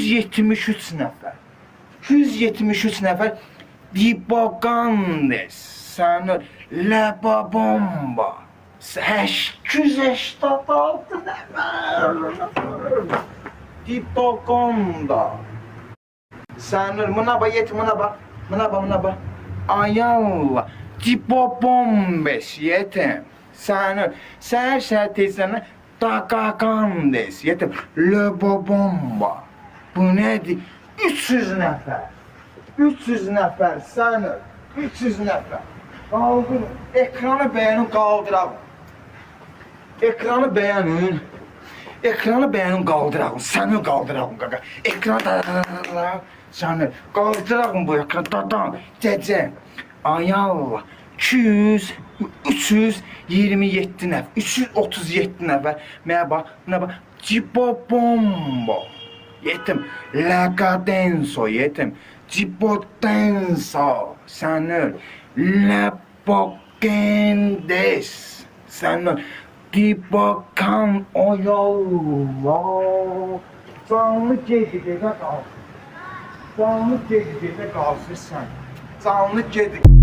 273 nəfər. 273 nəfər Dibogandes. Sən öl. Lebabomba. 886 nəfər. Dibogonda. Sən öl. Buna bax, yet, buna bax. Buna bax, buna bax. Ay Allah. Dibobombes yetim. Sən öl. Səhər səhər tezdən Dagagandes yetim. Lebabomba. Bu nədir? 300 nəfər. 300 nəfər sən öl. 300 nəfər. Qaldırın. Ekranı bəyənin qaldıraq. Ekranı bəyənin. Ekranı bəyənin qaldıraq. Səni qaldıraq qaqa. Ekranı da səni qaldıraq bu ekranı dadan. Cəcə. Ay Allah. 200 327 nəfər, 337 nəfər. Mənə bax, mənə bax. Cibobombo. Yetim. Lagadenso yetim. Cibodenso. Sən öl. Lepogendes. Sən öl. Dibokan. Ay Allah. Canlı gedi gedə qalsın. Canlı gedi gedə qalsın sən. Canlı gedi.